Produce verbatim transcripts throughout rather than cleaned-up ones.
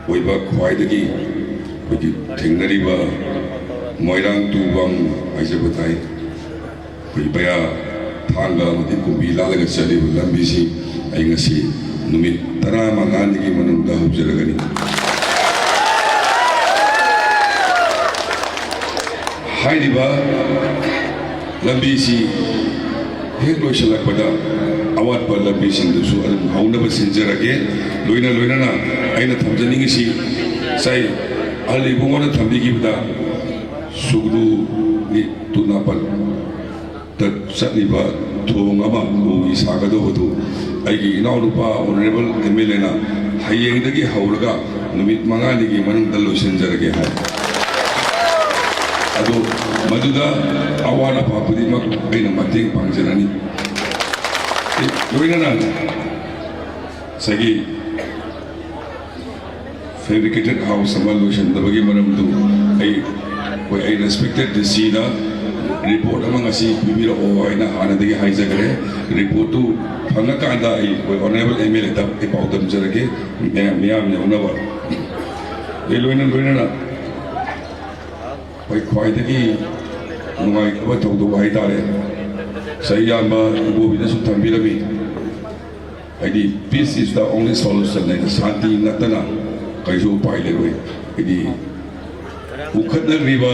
ꯑꯣꯏꯕ ꯈ꯭ꯋꯥꯏꯗꯒꯤ ꯑꯩꯈꯣꯏꯒꯤ ꯊꯦꯡꯅꯔꯤꯕ ꯃꯣꯏꯔꯥꯡ ꯇꯨ ꯋꯥꯡ ꯍꯥꯏꯖꯕ ꯇꯥꯏ꯫ ꯑꯩꯈꯣꯏ ꯄꯌꯥ ꯊꯥꯡꯒ ꯑꯃꯗꯤ ꯀꯨꯝꯕꯤ ꯂꯥꯜꯂꯒ ꯆꯠꯂꯤꯕ ꯂꯝꯕꯤꯁꯤ ꯑꯩ ꯉꯁꯤ ꯅꯨꯃꯤꯠ ꯇꯔꯥꯃꯉꯥꯅꯤꯒꯤ ꯃꯅꯨꯡꯗ ꯍꯧꯖꯔꯒꯅꯤ꯫ ꯍꯥꯏꯔꯤꯕ ꯂꯝꯕꯤꯁꯤ ꯍꯦꯛ ꯂꯣꯏꯁꯤꯜꯂꯛꯄꯗ ꯑꯋꯥꯠꯄ ꯂꯝꯕꯤꯁꯤꯡꯗꯨꯁꯨ ꯑꯗꯨꯝ ꯍꯧꯅꯕ ꯁꯤꯟꯖꯔꯒꯦ꯫ ꯂꯣꯏꯅ ꯂꯣꯏꯅꯅ ꯑꯩꯅ ꯊꯝꯖꯅꯤꯡꯉꯤꯁꯤ, ꯉꯁꯥꯏ ꯑꯍꯜ ꯏꯕꯨꯡꯉꯣꯅ ꯊꯝꯕꯤꯈꯤꯕꯗ ꯁꯨꯒ꯭ꯔꯨꯒꯤ ꯇꯨꯅꯥꯄꯠ ꯇ ꯆꯠꯂꯤꯕ ꯊꯣꯡ ꯑꯃ ꯎꯒꯤ ꯁꯥꯒꯗꯧꯕꯗꯨ ꯑꯩꯒꯤ ꯏꯅꯥꯎꯅꯨꯄꯥ ꯑꯣꯅꯔꯦꯕꯜ ꯑꯦꯝ ꯑꯦꯜ ꯑꯦꯅ ꯍꯌꯦꯡꯗꯒꯤ ꯍꯧꯔꯒ ꯅꯨꯃꯤꯠ ꯃꯉꯥꯅꯤꯒꯤ ꯃꯅꯨꯡꯗ ꯂꯣꯏꯁꯤꯟꯖꯔꯒꯦ ꯍꯥꯏ꯫ ꯑꯗꯨ ꯃꯗꯨꯗ ꯑꯋꯥꯠ ꯑꯄꯥ ꯈꯨꯗꯤꯡꯃꯛ ꯑꯩꯅ ꯃꯇꯦꯡ ꯄꯥꯡꯖꯔꯅꯤ꯫ ꯂꯣꯏꯅꯅ ꯉꯁꯥꯏꯒꯤ fabricated house ꯑꯃ ꯂꯣꯏꯁꯤꯟꯗꯕꯒꯤ ꯃꯔꯝꯗꯨ ꯑꯩ, ꯑꯩꯈꯣꯏ, ꯑꯩ respected D C ꯗ report ꯑꯃ ꯉꯁꯤ ꯄꯤꯕꯤꯔꯛꯑꯣ ꯍꯥꯏꯅ ꯍꯥꯟꯅꯗꯒꯤ ꯍꯥꯏꯖꯈ꯭ꯔꯦ꯫ Report ꯇꯨ ꯐꯪꯉꯀꯥꯟꯗ ꯑꯩ, ꯑꯩꯈꯣꯏ, honourable M L A ꯗ ꯑꯩ ꯄꯥꯎ ꯇꯝꯖꯔꯒꯦ, ꯃꯌꯥꯝ, ꯃꯤꯌꯥꯝ ꯌꯧꯅꯕ꯫ ꯑꯩ ꯂꯣꯏꯅ ꯂꯣꯏꯅꯅ ꯑꯩꯈꯣꯏ ꯈ꯭ꯋꯥꯏꯗꯒꯤ ꯅꯨꯡꯉꯥꯏꯇꯕ ꯊꯧꯗꯣꯛ ꯍꯥꯏꯇꯥꯔꯦ, ꯉꯁꯥꯏ ꯏꯌꯥꯝꯕ ꯏꯕꯣꯕꯤꯅꯁꯨ ꯊꯝꯕꯤꯔꯝꯃꯤ꯫ ꯍꯥꯏꯗꯤ, peace is the only solution ꯍꯥꯏꯅ, ꯁꯥꯟꯇꯤ ꯅꯠꯇꯅ ꯀꯔꯤꯁꯨ ꯎꯄꯥꯏ ꯂꯩꯔꯣꯏ꯫ ꯍꯥꯏꯗꯤ, ꯎꯈꯠꯅꯈ꯭ꯔꯤꯕ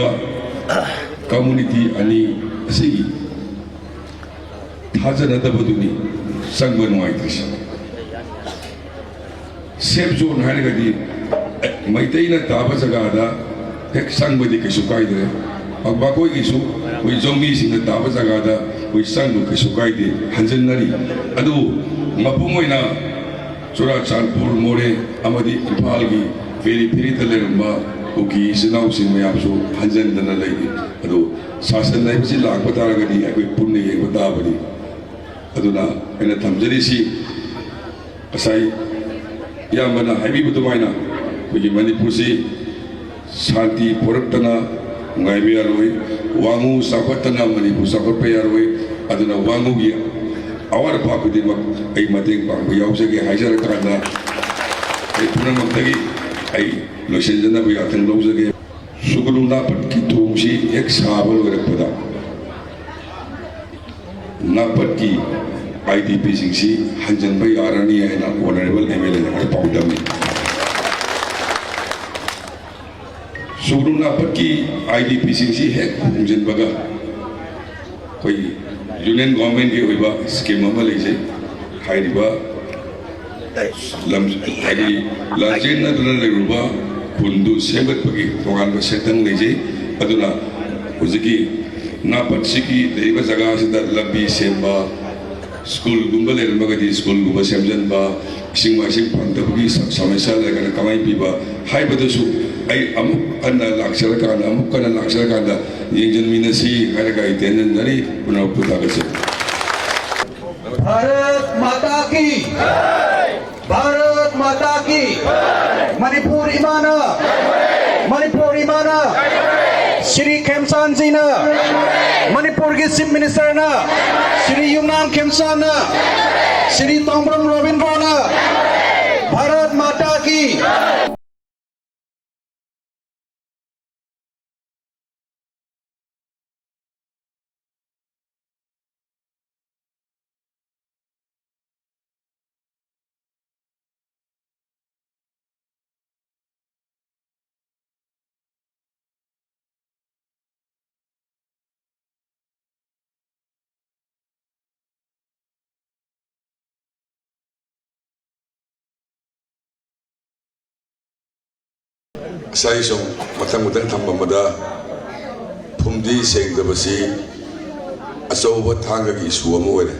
community ꯑꯅꯤ ꯑꯁꯤꯒꯤ ꯊꯥꯖꯅꯗꯕꯗꯨꯅꯤ ꯆꯪꯕ ꯅꯨꯡꯉꯥꯏꯇ꯭ꯔꯤꯁꯦ꯫ Safe zone ꯍꯥꯏꯔꯒꯗꯤ, ꯑꯦ, ꯃꯩꯇꯩꯅ ꯇꯥꯕ ꯖꯒꯥꯗ ꯍꯦꯛ ꯆꯪꯕꯗꯤ ꯀꯩꯁꯨ ꯀꯥꯏꯗ꯭ꯔꯦ꯫ ꯃꯈꯣꯏꯒꯤꯁꯨ ꯑꯩꯈꯣꯏ ꯖꯣꯝꯕꯤꯁꯤꯡꯅ ꯇꯥꯕ ꯖꯒꯥꯗ ꯑꯩꯈꯣꯏ ꯆꯪꯕ ꯀꯩꯁꯨ ꯀꯥꯏꯗꯦ, ꯍꯟꯖꯤꯟꯅꯔꯤ꯫ ꯑꯗꯨꯕꯨ ꯃꯄꯨꯡ ꯑꯣꯏꯅ ꯆꯨꯔꯥꯆꯥꯟꯄꯨꯔ, ꯃꯣꯔꯦ ꯑꯃꯗꯤ ꯏꯝꯐꯥꯜꯒꯤ periphery ꯗ ꯂꯩꯔꯝꯕ ꯀꯨꯀꯤ ꯏꯆꯤꯟ ꯏꯅꯥꯎꯁꯤꯡ ꯃꯌꯥꯝꯁꯨ ꯍꯟꯖꯤꯟꯗꯅ ꯂꯩꯔꯤ꯫ ꯑꯗꯨ ꯁꯥꯁꯟ ꯍꯥꯏꯕꯁꯤ ꯂꯥꯛꯄ ꯇꯥꯔꯒꯗꯤ ꯑꯩꯈꯣꯏ ꯄꯨꯟꯅ ꯌꯦꯡꯕ ꯇꯥꯕꯅꯤ꯫ ꯑꯗꯨꯅ ꯑꯩꯅ ꯊꯝꯖꯔꯤꯁꯤ, ꯉꯁꯥꯏ ꯏꯌꯥꯝꯕꯅ ꯍꯥꯏꯕꯤꯕ ꯑꯗꯨꯃꯥꯏꯅ, ꯑꯩꯈꯣꯏꯒꯤ ꯃꯅꯤꯄꯨꯔꯁꯤ ꯁꯥꯟꯇꯤ ꯄꯨꯔꯛꯇꯅ ꯅꯨꯡꯉꯥꯏꯕ ꯌꯥꯔꯣꯏ, ꯋꯥꯉꯨ ꯆꯥꯎꯈꯠꯇꯅ ꯃꯅꯤꯄꯨꯔ ꯆꯥꯎꯈꯠꯄ ꯌꯥꯔꯣꯏ꯫ ꯑꯗꯨꯅ ꯋꯥꯉꯨꯒꯤ ꯑꯋꯥꯠ ꯑꯄꯥ ꯈꯨꯗꯤꯡꯃꯛ ꯑꯩ ꯃꯇꯦꯡ ꯄꯥꯡꯕ ꯌꯥꯎꯖꯒꯦ ꯍꯥꯏꯖꯔꯀꯥꯟꯗ, ꯑꯩ ꯄꯨꯝꯅꯃꯛꯇꯒꯤ ꯑꯩ ꯂꯣꯏꯁꯤꯟꯖꯅꯕ ꯉꯥꯛꯇꯪ ꯂꯧꯖꯒꯦ꯫ ꯁꯨꯒꯅꯨ ꯅꯥꯄꯠꯀꯤ ꯊꯣꯡꯁꯤ ꯍꯦꯛ ꯁꯥꯕ ꯂꯣꯏꯔꯛꯄꯗ, ꯅꯥꯄꯠꯀꯤ ꯑꯥꯏ ꯗꯤ ꯄꯤꯁꯤꯡꯁꯤ ꯍꯟꯖꯤꯟꯕ ꯌꯥꯔꯅꯤ ꯍꯥꯏꯅ ꯑꯣꯅꯔꯦꯕꯜ ꯑꯦꯝ ꯑꯦꯜ ꯑꯦꯅ ꯄꯥꯎꯗꯝꯃꯤ꯫ ꯁꯨꯒꯅꯨ ꯅꯥꯄꯠꯀꯤ ꯑꯥꯏ ꯗꯤ ꯄꯤꯁꯤꯡꯁꯤ ꯍꯦꯛ ꯍꯣꯡꯖꯤꯟꯕꯒ, ꯑꯩꯈꯣꯏꯒꯤ ꯌꯨꯅꯤꯌꯟ ꯒꯣꯔꯃꯦꯟꯒꯤ ꯑꯣꯏꯕ ꯁ꯭ꯀꯤꯝ ꯑꯃ ꯂꯩꯖꯩ꯫ ꯍꯥꯏꯔꯤꯕ ꯂꯝ, ꯍꯥꯏꯗꯤ ꯂꯥꯟꯖꯦꯟꯅꯗꯨꯅ ꯂꯩꯔꯨꯕ ꯈꯨꯟꯗꯨ ꯁꯦꯝꯒꯠꯄꯒꯤ ꯇꯣꯉꯥꯟꯕ ꯁꯦꯟꯊꯪ ꯂꯩꯖꯩ꯫ ꯑꯗꯨꯅ ꯍꯧꯖꯤꯛꯀꯤ ꯅꯥꯄꯠꯁꯤꯒꯤ ꯂꯩꯔꯤꯕ ꯖꯒꯥꯁꯤꯗ ꯂꯝꯕꯤ ꯁꯦꯝꯕ, ꯁ꯭ꯀꯨꯜꯒꯨꯝꯕ ꯂꯩꯔꯝꯃꯒꯗꯤ ꯁ꯭ꯀꯨꯜꯒꯨꯝꯕ ꯁꯦꯝꯖꯤꯟꯕ, ꯏꯁꯤꯡ ꯃꯥꯏꯁꯤꯡ ꯐꯪꯗꯕꯒꯤ ꯁ-, ꯁꯃꯁ꯭ꯌꯥ ꯂꯩꯔꯒꯅ ꯀꯃꯥꯏꯅ ꯄꯤꯕ ꯍꯥꯏꯕꯗꯨꯁꯨ ꯑꯩ ꯑꯃꯨꯛ ꯍꯟꯅ ꯂꯥꯛꯆꯔꯀꯥꯟꯗ, ꯑꯃꯨꯛ ꯍꯟꯅ ꯂꯥꯛꯆꯔꯀꯥꯟꯗ ꯌꯦꯡꯁꯤꯟꯃꯤꯟꯅꯁꯤ ꯍꯥꯏꯔꯒ ꯑꯩ ꯇꯦꯟꯖꯟꯖꯔꯤ꯫ ꯄꯨꯝꯅꯃꯛꯄꯨ ꯊꯥꯒꯠꯆꯔꯤ꯫ ꯚꯥꯔꯠ ꯃꯥꯇꯥ ꯀꯤ! ꯚꯥꯔꯠ ꯃꯥꯇꯥ ꯀꯤ! ꯃꯅꯤꯄꯨꯔ ꯏꯃꯥꯅ! ꯃꯅꯤꯄꯨꯔ ꯏꯃꯥꯅ! ꯁ꯭ꯔꯤ ꯈꯦꯝꯆꯥꯟꯖꯤꯅ! ꯃꯅꯤꯄꯨꯔꯒꯤ ꯆꯤꯐ ꯃꯤꯅꯤꯁꯇꯔꯅ! ꯁ꯭ꯔꯤ ꯌꯨꯝꯅꯥꯝ ꯈꯦꯝꯆꯥꯟꯅ! ꯁ꯭ꯔꯤ ꯇꯣꯡꯕ꯭ꯔꯝ ꯔꯣꯕꯤꯟꯗ꯭ꯔꯣꯅ! ꯚꯥꯔꯠ ꯃꯥꯇꯥ ꯀꯤ! ꯉꯁꯥꯏ ꯁꯨꯝ ꯃꯊꯪ ꯃꯊꯪ ꯊꯝꯃꯝꯕꯗ ꯐꯨꯝꯗꯤ ꯁꯦꯡꯗꯕꯁꯤ ꯑꯆꯧꯕ ꯊꯥꯡꯒꯒꯤ ꯏꯁꯨ ꯑꯃ ꯑꯣꯏꯔꯦ꯫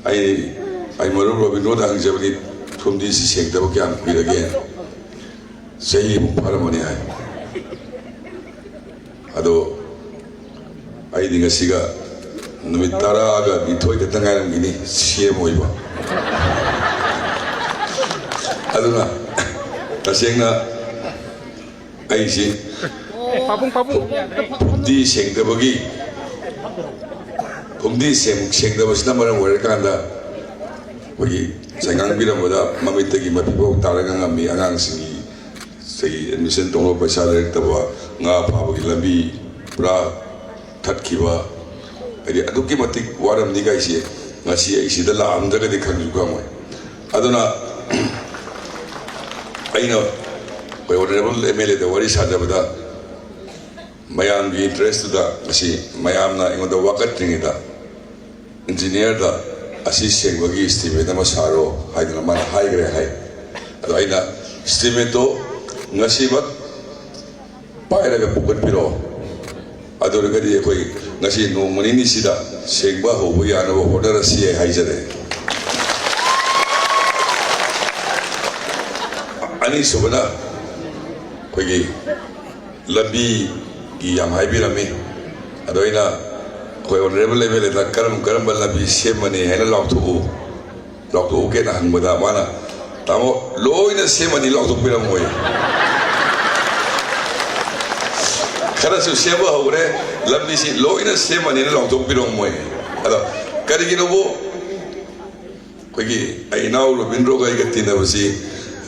ꯑꯩ, ꯑꯩ ꯃꯔꯨꯞ ꯔꯣꯕꯤꯟꯗ꯭ꯔꯣꯗ ꯍꯪꯖꯕꯅꯤ, ꯐꯨꯝꯗꯤꯁꯤ ꯁꯦꯡꯗꯕ ꯀꯌꯥꯝ ꯀꯨꯏꯔꯒꯦ? ꯆꯍꯤꯃꯨꯛ ꯐꯥꯔꯝꯃꯅꯤ ꯍꯥꯏ꯫ ꯑꯗꯣ ꯑꯩꯗꯤ ꯉꯁꯤꯒ ꯅꯨꯃꯤꯠ ꯇꯔꯥꯒ ꯅꯤꯊꯣꯏ ꯈꯛꯇ ꯉꯥꯏꯔꯝꯈꯤꯅꯤ ꯁꯤ ꯑꯦꯝ ꯑꯣꯏꯕ꯫ ꯑꯗꯨꯅ ꯇꯁꯦꯡꯅ ꯑꯩꯁꯤ ꯄꯥꯕꯨꯡ, ꯄꯥꯕꯨꯡ꯫ ꯐꯨꯝꯗꯤ ꯁꯦꯡꯗꯕꯒꯤ, ꯐꯨꯝꯗꯤ ꯁꯦꯡ-, ꯁꯦꯡꯗꯕꯁꯤꯅ ꯃꯔꯝ ꯑꯣꯏꯔꯀꯥꯟꯗ ꯑꯩꯈꯣꯏꯒꯤ ꯆꯩꯉꯥꯡꯕꯤꯔꯝꯕꯗ ꯃꯃꯤꯠꯇꯒꯤ ꯃꯄꯤꯐꯥꯎ ꯇꯥꯔꯒ ꯉꯝꯃꯤ꯫ ꯑꯉꯥꯡꯁꯤꯡꯒꯤ ꯉꯁꯥꯏꯒꯤ ꯑꯦꯗꯃꯤꯁꯟ ꯇꯧꯅꯕ ꯄꯩꯁꯥ ꯂꯩꯔꯛꯇꯕ, ꯉꯥ ꯐꯥꯕꯒꯤ ꯂꯝꯕꯤ ꯄꯨꯔꯥ ꯊꯠꯈꯤꯕ, ꯍꯥꯏꯗꯤ ꯑꯗꯨꯛꯀꯤ ꯃꯇꯤꯛ ꯋꯥꯔꯝꯅꯤ ꯀꯥꯏꯁꯦ ꯉꯁꯤ ꯑꯩ ꯁꯤꯗ ꯂꯥꯛꯑꯝꯗ꯭ꯔꯒꯗꯤ ꯈꯪꯁꯨ ꯈꯪꯉꯣꯏ꯫ ꯑꯗꯨꯅ ꯑꯩꯅ ꯑꯩꯈꯣꯏ ꯑꯣꯅꯔꯦꯕꯜ ꯑꯦꯝ ꯑꯦꯜ ꯑꯦꯗ ꯋꯥꯔꯤ ꯁꯥꯖꯕꯗ, ꯃꯌꯥꯝꯒꯤ ꯏꯟꯇꯔꯦꯁꯇꯨꯗ ꯉꯁꯤ ꯃꯌꯥꯝꯅ ꯑꯩꯉꯣꯟꯗ ꯋꯥꯀꯠꯇ꯭ꯔꯤꯉꯩꯗ ꯏꯟꯖꯤꯅꯤꯌꯔꯗ ꯑꯁꯤ ꯁꯦꯡꯕꯒꯤ ꯏꯁꯇꯤꯃꯦꯠ ꯑꯃ ꯁꯥꯔꯣ ꯍꯥꯏꯗꯅ ꯃꯥꯅ ꯍꯥꯏꯈ꯭ꯔꯦ ꯍꯥꯏ꯫ ꯑꯗꯣ ꯑꯩꯅ ꯏꯁꯇꯤꯃꯦꯠꯇꯣ ꯉꯁꯤꯃꯛ ꯄꯥꯏꯔꯒ ꯄꯨꯈꯠꯄꯤꯔꯛꯑꯣ, ꯑꯗꯨ ꯑꯣꯏꯔꯒꯗꯤ ꯑꯩꯈꯣꯏ ꯉꯁꯤ ꯅꯣꯡꯃ ꯅꯤꯅꯤꯁꯤꯗ ꯁꯦꯡꯕ ꯍꯧꯕ ꯌꯥꯅꯕ ꯍꯣꯠꯅꯔꯁꯤ ꯍꯥꯏꯖꯔꯦ꯫ ꯑꯅꯤꯁꯨꯕꯅ ꯑꯩꯈꯣꯏꯒꯤ ꯂꯝꯕꯤꯒꯤ ꯌꯥꯝ ꯍꯥꯏꯕꯤꯔꯝꯃꯤ꯫ ꯑꯗꯣ ꯑꯩꯅ ꯑꯩꯈꯣꯏ ꯑꯣꯅꯔꯦꯕꯜ ꯑꯦꯝ ꯑꯦꯜ ꯑꯦꯗ ꯀꯔꯝ ꯀꯔꯝꯕ ꯂꯝꯕꯤ ꯁꯦꯝꯃꯅꯤ ꯍꯥꯏꯅ ꯂꯥꯎꯊꯣꯛꯎ, ꯂꯥꯎꯊꯣꯛꯎꯒꯦꯅ ꯍꯪꯕꯗ ꯃꯥꯅ, "ꯇꯥꯃꯣ, ꯂꯣꯏꯅ ꯁꯦꯝꯃꯅꯤ, ꯂꯥꯎꯊꯣꯛꯄꯤꯔꯝꯃꯣꯏ"꯫ "ꯈꯔꯁꯨ ꯁꯦꯝꯕ ꯍꯧꯔꯦ, ꯂꯝꯕꯤꯁꯤ ꯂꯣꯏꯅ ꯁꯦꯝꯃꯅꯤꯅ ꯂꯥꯎꯊꯣꯛꯄꯤꯔꯝꯃꯣꯏ"꯫ ꯑꯗꯣ ꯀꯔꯤꯒꯤꯅꯣꯕꯨ, ꯑꯩꯈꯣꯏꯒꯤ ꯑꯩ ꯏꯅꯥꯎ ꯔꯣꯕꯤꯟꯗ꯭ꯔꯣꯒ ꯑꯩꯒ ꯇꯤꯟꯅꯕꯁꯤ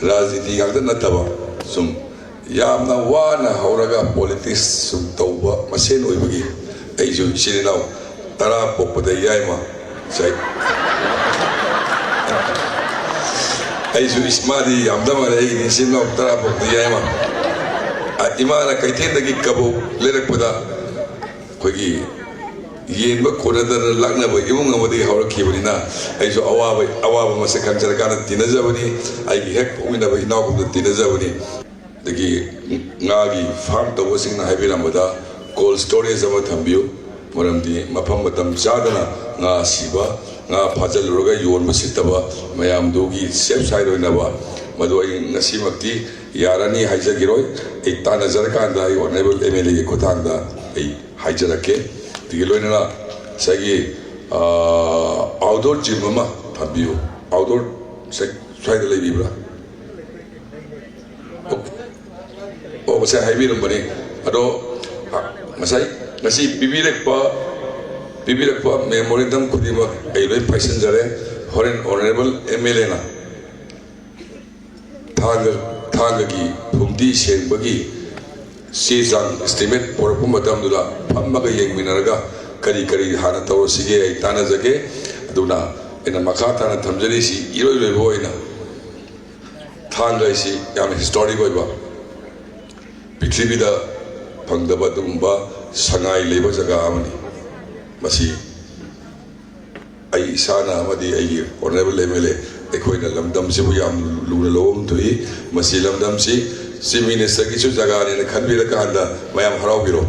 ꯔꯥꯖꯅꯤꯇꯤ ꯉꯥꯛꯇ ꯅꯠꯇꯕ, ꯁꯨꯝ ꯌꯥꯝꯅ ꯋꯥꯅ ꯍꯧꯔꯒ ꯄꯣꯂꯤꯇꯤꯛꯁ ꯁꯨꯝ ꯇꯧꯕ ꯃꯁꯦꯟ ꯑꯣꯏꯕꯒꯤ, ꯑꯩꯁꯨ ꯏꯆꯤꯜ ꯏꯅꯥꯎ ꯇꯔꯥ ꯄꯣꯛꯄꯗ ꯌꯥꯏꯃ ꯆꯥꯏ꯫ ꯑꯩꯁꯨ ꯏꯁ-, ꯃꯥꯗꯤ ꯌꯥꯝꯗ ꯃꯥꯜꯂꯦ, ꯑꯩꯒꯤꯗꯤ ꯏꯆꯤꯜ ꯏꯅꯥꯎ ꯇꯔꯥ ꯄꯣꯛꯄꯗ ꯌꯥꯏꯃ꯫ ꯑ, ꯏꯃꯥꯅ ꯀꯩꯊꯦꯜꯗꯒꯤ ꯀꯕꯣꯛ ꯂꯩꯔꯛꯄꯗ ꯑꯩꯈꯣꯏꯒꯤ ꯌꯦꯟꯕ ꯀꯣꯟꯅꯗꯅ ꯂꯥꯛꯅꯕ ꯏꯃꯨꯡ ꯑꯃꯗꯒꯤ ꯍꯧꯔꯛꯈꯤꯕꯅꯤꯅ, ꯑꯩꯁꯨ ꯑꯋꯥꯕ, ꯑꯋꯥꯕ ꯃꯁꯛ ꯈꯪꯖꯔꯀꯥꯟꯗ ꯇꯤꯟꯅꯖꯕꯅꯤ꯫ ꯑꯩꯒꯤ ꯍꯦꯛ ꯄꯣꯛꯃꯤꯟꯅꯕ ꯏꯅꯥꯎꯒꯨꯝꯅ ꯇꯤꯟꯅꯖꯕꯅꯤ꯫ ꯑꯗꯒꯤ ꯉꯥꯒꯤ ꯐꯥꯔꯝ ꯇꯧꯕꯁꯤꯡꯅ ꯍꯥꯏꯕꯤꯔꯝꯕꯗ, "ꯀꯣꯜ ꯁ꯭ꯇꯣꯔꯦꯖ ꯑꯃ ꯊꯝꯕꯤꯌꯨ, ꯃꯔꯝꯗꯤ ꯃꯐꯝ ꯃꯇꯝ ꯆꯥꯗꯅ ꯉꯥ ꯁꯤꯕ, ꯉꯥ ꯐꯥꯖꯤꯜꯂꯨꯔꯒ ꯌꯣꯟꯕ ꯁꯤꯠꯇꯕ ꯃꯌꯥꯝꯗꯨꯒꯤ ꯁꯦꯐ ꯁꯥꯏꯠ ꯑꯣꯏꯅꯕ", ꯃꯗꯨ ꯑꯩ ꯉꯁꯤꯃꯛꯇꯤ ꯌꯥꯔꯅꯤ ꯍꯥꯏꯖꯈꯤꯔꯣꯏ꯫ ꯑꯩ ꯇꯥꯟꯅꯖꯔꯀꯥꯟꯗ ꯑꯩ ꯑꯣꯅꯔꯦꯕꯜ ꯑꯦꯝ ꯑꯦꯜ ꯑꯦꯒꯤ ꯈꯨꯠꯊꯥꯡꯗ ꯑꯩ ꯍꯥꯏꯖꯔꯛꯀꯦ꯫ ꯑꯗꯨꯒꯤ ꯂꯣꯏꯅꯅ ꯉꯁꯥꯏꯒꯤ, ꯑ, ꯑꯥꯎꯠꯗꯣꯔ ꯖꯤꯝ ꯑꯃ ꯊꯝꯕꯤꯌꯨ꯫ ꯑꯥꯎꯠꯗꯣꯔ ꯁꯦ-, ꯁ꯭ꯋꯥꯏꯗ ꯂꯩꯕꯤꯕ꯭ꯔꯥ? ꯑꯣ, ꯑꯣ, ꯉꯁꯥꯏ ꯍꯥꯏꯕꯤꯔꯝꯕꯅꯤ꯫ ꯑꯗꯣ, ꯑ, ꯉꯁꯥꯏ, ꯉꯁꯤ ꯄꯤꯕꯤꯔꯛꯄ, ꯄꯤꯕꯤꯔꯛꯄ ꯃꯦꯃꯣꯔꯦꯟꯗꯝ ꯈꯨꯗꯤꯡꯃꯛ ꯑꯩ ꯂꯣꯏ ꯄꯥꯏꯁꯤꯟꯖꯔꯦ꯫ ꯍꯣꯔꯦꯟ ꯑꯣꯅꯔꯦꯕꯜ ꯑꯦꯝ ꯑꯦꯜ ꯑꯦꯅ ꯊꯥꯡꯒ, ꯊꯥꯡꯒꯒꯤ ꯐꯨꯝꯗꯤ ꯁꯦꯡꯕꯒꯤ ꯆꯦ ꯆꯥꯡ, estimate ꯄꯨꯔꯛꯄ ꯃꯇꯝꯗꯨꯗ ꯐꯝꯃꯒ ꯌꯦꯡꯃꯤꯟꯅꯔꯒ ꯀꯔꯤ ꯀꯔꯤ ꯍꯥꯟꯅ ꯇꯧꯔꯁꯤꯒꯦ ꯑꯩ ꯇꯥꯟꯅꯖꯒꯦ꯫ ꯑꯗꯨꯅ ꯑꯩꯅ ꯃꯈꯥ ꯇꯥꯅ ꯊꯝꯖꯔꯤꯁꯤ, ꯏꯔꯣꯏ ꯂꯣꯏꯕ ꯑꯣꯏꯅ ꯊꯥꯡꯒ ꯍꯥꯏꯁꯤ ꯌꯥꯝꯅ historic ꯑꯣꯏꯕ, ꯄ꯭ꯔꯤꯊꯤꯕꯤꯗ ꯐꯪꯗꯕ ꯑꯗꯨꯒꯨꯝꯕ ꯁꯉꯥꯏ ꯂꯩꯕ ꯖꯒꯥ ꯑꯃꯅꯤ꯫ ꯃꯁꯤ ꯑꯩ ꯏꯁꯥꯅ ꯑꯃꯗꯤ ꯑꯩꯒꯤ honourable M L A, ꯑꯩꯈꯣꯏꯅ ꯂꯝꯗꯝꯁꯤꯕꯨ ꯌꯥꯝ ꯂꯨꯅ ꯂꯧꯐꯝ ꯊꯣꯛꯏ꯫ ꯃꯁꯤ ꯂꯝꯗꯝꯁꯤ Chief Minister ꯒꯤꯁꯨ ꯖꯒꯥꯅꯦꯅ ꯈꯟꯕꯤꯔꯀꯥꯟꯗ ꯃꯌꯥꯝ ꯍꯔꯥꯎꯕꯤꯔꯣ꯫